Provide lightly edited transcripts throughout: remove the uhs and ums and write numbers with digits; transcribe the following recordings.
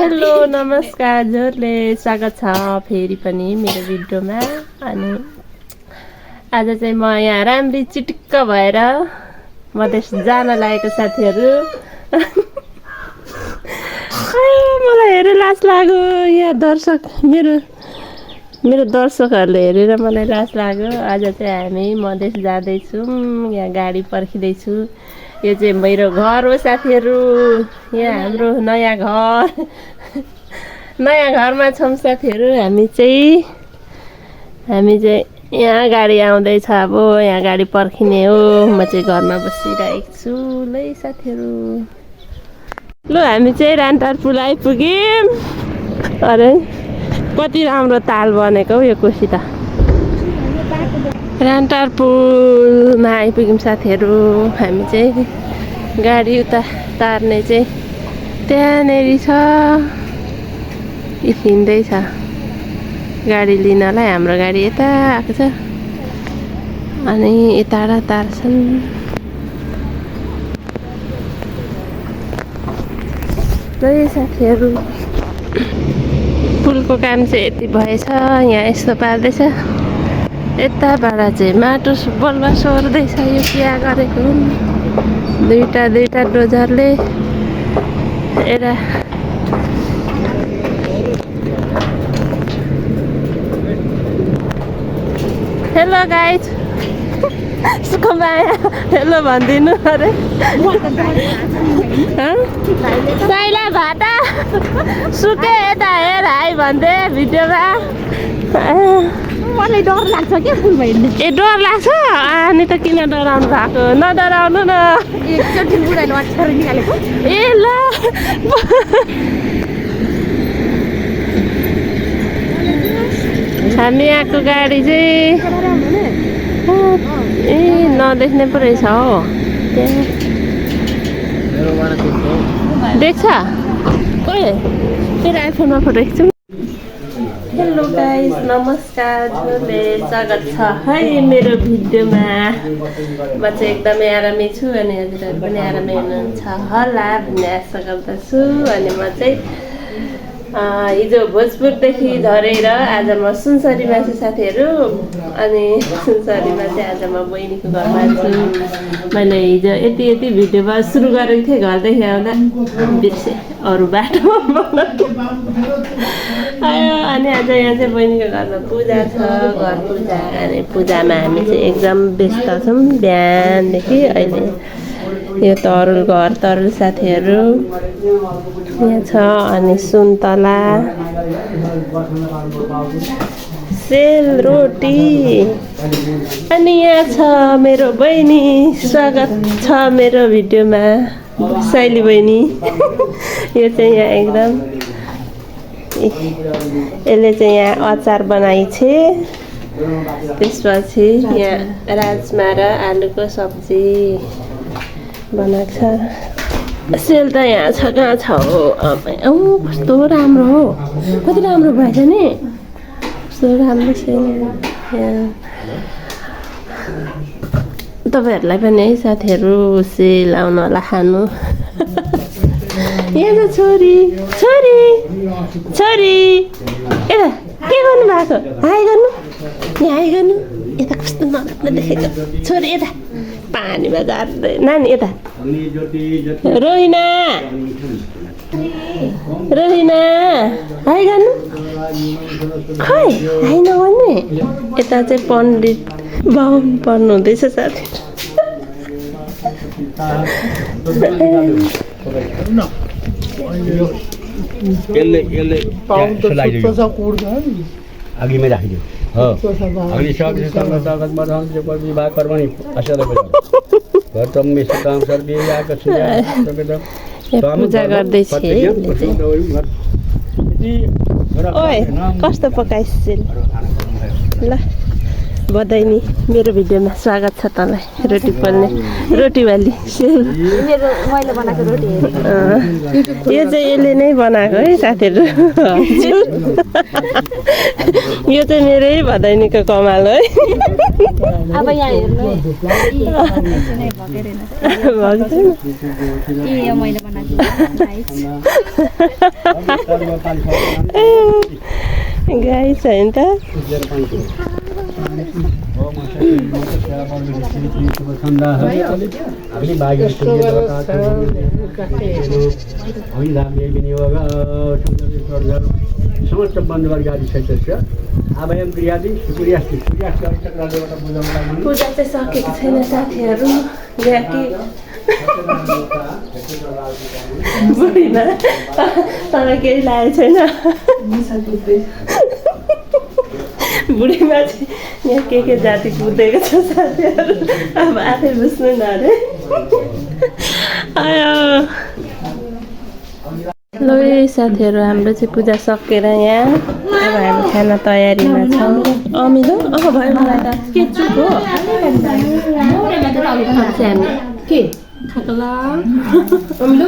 Hello नमस्कार हजुरले स्वागत छ फेरि पनि मेरो भिडियोमा। अनि आज चाहिँ म यहाँ राम्री चिटिक्क भएर मधेस जान लागेको साथीहरू। मलाई हेरेर लाज लाग्यो, यहाँ दर्शक मेरो दर्शकहरूले हेरेर मलाई लाज लाग्यो। आज चाहिँ हामी मधेस जाँदैछौँ, यहाँ गाडी पर्खिँदैछु। यो चाहिँ मेरो घर हो साथीहरू, यहाँ हाम्रो नयाँ घरमा छौँ साथीहरू। हामी चाहिँ यहाँ गाडी आउँदैछ, अब यहाँ गाडी पर्खिने हो। म चाहिँ घरमा बसिरहेको छु। ल साथीहरू, ल हामी चाहिँ रान्टार पुल आइपुग्यौँ। अरे कति राम्रो ताल बनेको हौ यो कोसी त। रान्टार पुलमा आइपुग्यौँ साथीहरू। हामी चाहिँ गाडी उता तार्ने चाहिँ त्यहाँनेरि छ, हिँड्दैछ गाडी लिनलाई। हाम्रो गाडी यता आएको छ अनि यताबाट तार्छन्। ल साथीहरू, पुलको काम चाहिँ यति भएछ, यहाँ यस्तो पार्दैछ। यताबाट चाहिँ माटो बलुवा सोर्दैछ। यो क्या गरेको हुन्, दुईटा डोजरले एउटा हेलो गाइज, सुखमाया हेलो भनिदिनु। अरे साइला भाटा सुके यता हेर हाई भन्दै भिडियोमा। मलाई डर लाग्छ क्या फुलमा हिँड्ने। ए डर लाग्छ? अनि त किन डराउनु भएको? नडराउनु न। एकचोटि बुढाले अक्षर निकालेको। ए ल हामी आएको गाडी चाहिँ ए नदेख्ने पो रहेछ हो। देख्छ ओए, तेरो आइफोनमा फोटो खिच्छु। हेलो गाइस, नमस्कार, हजुरले स्वागत छ है मेरो भिडियोमा। म चाहिँ एकदमै आरामै छु अनि हजुरहरू पनि आरामै हुनुहुन्छ होला भन्ने आशा गर्दछु। अनि म चाहिँ हिजो भोजपुरदेखि झरेर आज म सुनसरीमा छु साथीहरू। अनि सुनसरीमा चाहिँ आज म बहिनीको घरमा छु। मैले हिजो यति भिडियोमा सुरु गरेको थिएँ, घरदेखि आउँदा बिर्सेँ अरू बाटोमा आयो। अनि आज यहाँ चाहिँ बहिनीको घरमा पूजा छ, घर पूजा। अनि पूजामा हामी चाहिँ एकदम व्यस्त छौँ बिहानदेखि अहिले। यो तरुल घर तरुल साथीहरू यहाँ छ। अनि सुन्तला, सेलरोटी। अनि यहाँ छ मेरो बहिनी, स्वागत छ मेरो भिडियोमा शैली बहिनी। यो चाहिँ यहाँ एकदम यसले चाहिँ यहाँ अचार बनाइछ। त्यसपछि यहाँ राजमा र आलुको सब्जी बनाएको छ। सेल त यहाँ छ, कहाँ छ हो? औ कस्तो राम्रो हो, कति राम्रो भएछ नि, कस्तो राम्रो सेल यहाँ। तपाईँहरूलाई पनि है साथीहरू सेल आउनु होला खानु। यहाँ छ छोरी यता के गर्नु भएको? हाई गर्नु, यहाँ हाई गर्नु। यता कस्तो नराम्रो देखेको छोरी, यता पानीमा जाँदै नानी। यता रोहिना हाई गर्नु। खै हाई नगर्ने। यता चाहिँ पण्डित बाहुन पर्नु हुँदैछ साथी। अघिमै राखिदियो अग्नि स्वागतमा रहन्छ विवाह कर्मणि पूजा गर्दैछ। ओए कस्तो पकाइस् ल बधाई मेरो भिडियोमा स्वागत छ तँलाई रोटी पोल्ने रोटीवाली मेरो मैले बनाएको रोटी यो चाहिँ यसले नै बनाएको है साथीहरू यो चाहिँ मेरै बधाईको कमाल है अब यहाँ हेर्नु यो मैले बनाएको गाई छैन त समस्त बन्धुवर्गादि सदस्य आभयं क्रियादि सूर्यास्ति पूजा चाहिँ सकेको छैन साथीहरू बुढीमा तर केही लागेको छैन बुढीमा चाहिँ यहाँ के जाति कुदेको छ साथीहरू अब आफै बुझ्नु न अरे ल साथीहरू हाम्रो चाहिँ पूजा सकेर यहाँ अब हामी खाना तयारीमा छौँ अमिलो भयो मलाई त के चुप हो के खाकला अमिलो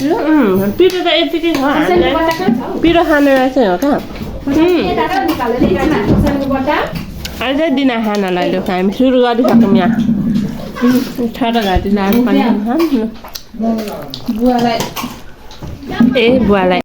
पिरो त यतिकै छ पिरो खाने चाहिँ हो कहाँ अहिले दिन खानालाई लु हामी सुरु गरिसक्यौँ यहाँ छाडा घाँटी लाग्नु पर्ने बुवालाई